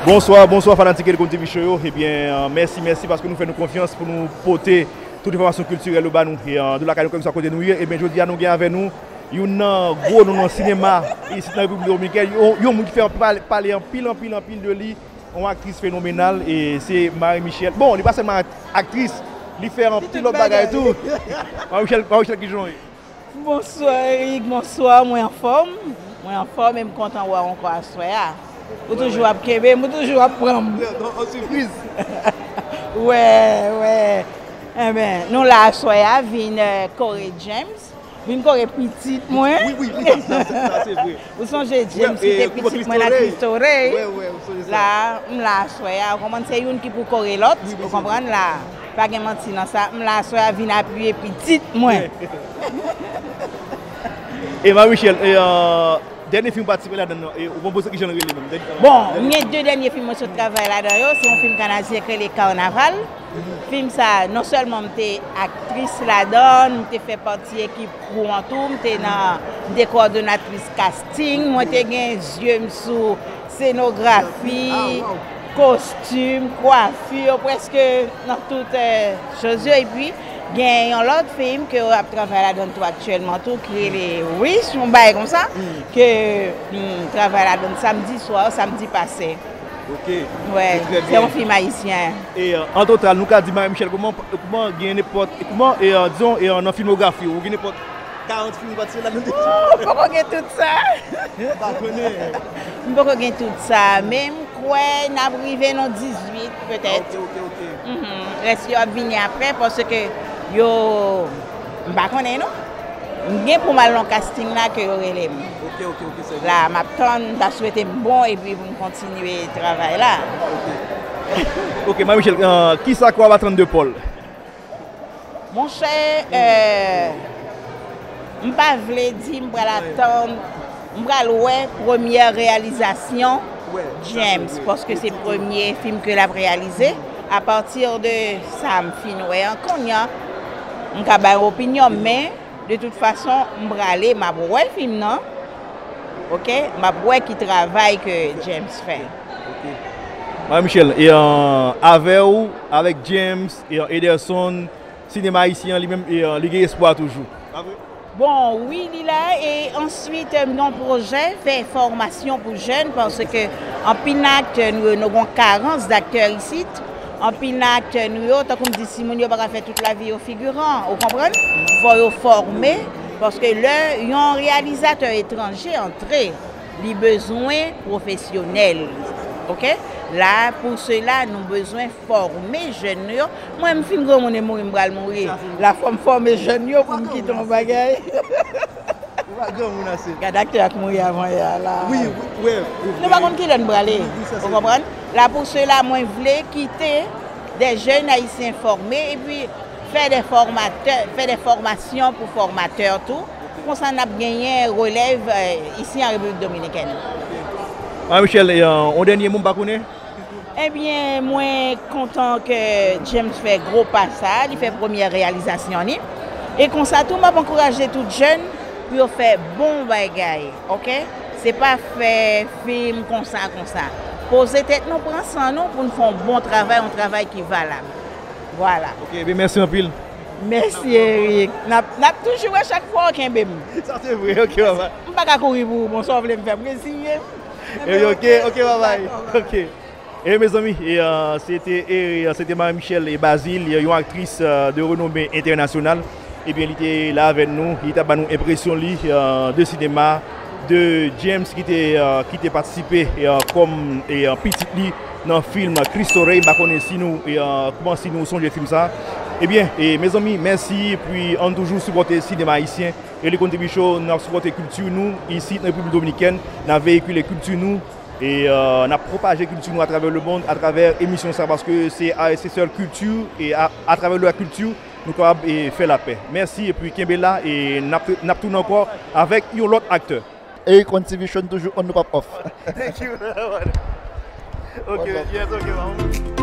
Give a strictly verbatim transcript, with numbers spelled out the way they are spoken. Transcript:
Bonswa, bonswa fanatik Elikon T V Show yo. Ebyen, euh, mèsi, mèsi paske nou fè nou konfyans pou nou pote tout enfòmasyon kiltirèl yo ba nou. E, euh, de lakay nou kèlkeswa kote nou ye, ebyen, jodi a nou gen avè nou youn nan gwo non nan sinema isit nan Repiblik Dominikèn. Yon, yon moun ki fè pale, pale anpil, anpil, anpil de li. Yon aktris fenomenal, e se Marie Michelle. Bon, li pa sèlman ak-, aktris, li fè anpil lòt bagay tou. Marie Michelle, Marie Michelle, kijan w ye? Bonswa, Eric. Bonswa, mwen anfòm. Mwen anfòm e m kontan wè w ankò aswè a. Ou toujou ap kenbe m, ou toujou ap pran m. An sipriz. Wè, wè. Enben, nou la aswè a, vin, euh, kore James. Vin kore pitit mwen. Wi, wi, wi, sa, sa, sa, sa, se vre. Ou sonje James ki te pitit mwen nan Cristo Rey? Wè, wè, ou sonje sa. La, m la aswè a. Ou konprann, se youn ki pou kore lòt. Ou konprann la? Pa gen manti nan sa. M la aswè a vin apiye pitit mwen. E Marie Michelle, e, euh, dènye fim ou patisipe ladan l, e, ou konpoze ki jan l rele menm? Bon, m gen de dènye fim mwen sot travay ladan yo. Se yon fim kanadyen ki rele Carnaval. Fim sa, non sèlman m te aktris ladan l, m te fè pati ekip Pou an tou, m te nan, m te kowòdonatris casting, mwen te gen zye m sou senografi, kostim, kwafi, prèske nan tout, eh, choz yo. Epi, gen yon lòt fim ke yo ap travay ladan l tou aktyèlman tou, ki rele Wish, yon bagay konsa, ke m travay ladan l samdi swa, samdi pase. Ok. Wè, se yon fim ayisyen. E, euh, an total, nou ka di Marie Michelle, kòman, kòman gen nenpòt, kòman, e, euh, dizon, e, euh, nan filmografi ou, gen nenpòt karant fim ou patisipe ladan deja? Oh, m poko gen tout sa. M pa konnen. M poko gen tout sa, men m kwè n ap rive nan dizuit, petèt. Ah, ok, ok, ok. Mhm. Rès yo ap vini apre, paske yo, m pa konnen, non. M gen pou m al nan casting la ke yo rele m. Ok, ok, ok, se bon. La, m ap tann, m ta swete m bon, epi pou m kontinye travay la. Ok. Ok, Marie Michelle, euh, kisa Kwa Batran de Pòl? Monchè, euh, m pa vle di m pral atann, m pral wè premyè reyalizasyon James, paske se premye fim ke l ap reyalize. Apati de sa m fin wè an, kounye a, m ka bay opinyon m, men de tout fason, m prale, m ap wè fim nan. Ok? M ap wè ki travay ke James fè. Ok. Marie Michelle, e, euh, avè w, avèk James, e, euh, Ederson, sinema ayisyen an li menm, e, euh, li gen espwa toujou. Pa vre? Bon, wi, li la, e answit, m gen yon pwojè, fè fòmasyon pou jèn, paske anpil nan aktè nou yo, nou gen yon karans daktè isit. Anpil nan aktè nou yo, tankou m di, si moun yo pa ka fè tout lavi yo figiran, ou konprann? Fò yo fòme, paske lè yon reyalizatè etranje antre, li bezwen pwofesyonèl. Ok? La, pou sela, nou bezwen fòme jèn nou yo. Mwen, m fin granmoun e mouri, m pral mouri. La, fò m fòme jèn yo pou m kite yon bagay. Ou pa granmoun ase. Gad aktè a k mouri avan yè a la. Wi, wi, wi, wi. Nou pa konn kilè n prale. Wi, wi, sa se vre. Ou konprann? La, pou sela, mwen vle kite de jèn ayisyen fòme epi fè de fòmatè, fè de fòmasyon pou fòmatè tou. Konsa n ap genyen relèv, eh, isi an Repiblik Dominikèn. Marie Michelle, e, euh, yon dènye mo, m pa konnen. Ebyen, mwen kontan ke James fè gwo pa sa, li fè premyè reyalizasyon li. E konsa tou, m ap ankouraje tout jèn pou yo fè bon bagay, ok? Se pa fè fim konsa, konsa. Poze tèt nou, pran san nou pou n fè yon bon travay, yon travay ki valab. Vwala. Ok, ebyen, mèsi anpil. Mèsi, Eric. N ap, n ap toujou wè chak fwa w kenbe m. Sa se vre, ok, bye bye. M pa ka kouri pou ou, bon, sa w vle m fè, m reziye m. Ebyen, ok, ok, bye bye. Dakò, bye bye. Ok. E mezanmi, e, euh, se te, e, euh, se te Marie Michelle e Bazile, e, yon aktris, euh, de renome entènasyonal. Ebyen, li te la avèk nou, li t ap ba nou enpresyon li, euh, de sinema, de James ki te, euh, ki te patisipe, e, euh, kòm, e, euh, pitit li nan fim Cristo Rey. M pa konnen si nou, e, euh, kòman si nou sonje fim sa. Ebyen, e, mezanmi, mèsi, epi ann toujou sipòte sinema ayisyen. Elikon T V Show, n ap sipòte kilti nou, isit nan Repiblik Dominikèn, n ap veyikile kilti nou, e, euh, n ap pwopaje kilti nou atravè lemonn, atravè emisyon sa, paske se, a, se sèl kilti, e a, atravè la kilti, nou kapab, e, fè lapè. Mèsi, epi kenbe la, e n ap, n ap tounen ankò avèk yon lòt aktè. Elikon T V Show, n toujou on, nou p ap off. Thank you. Ok, yes, ok, bye.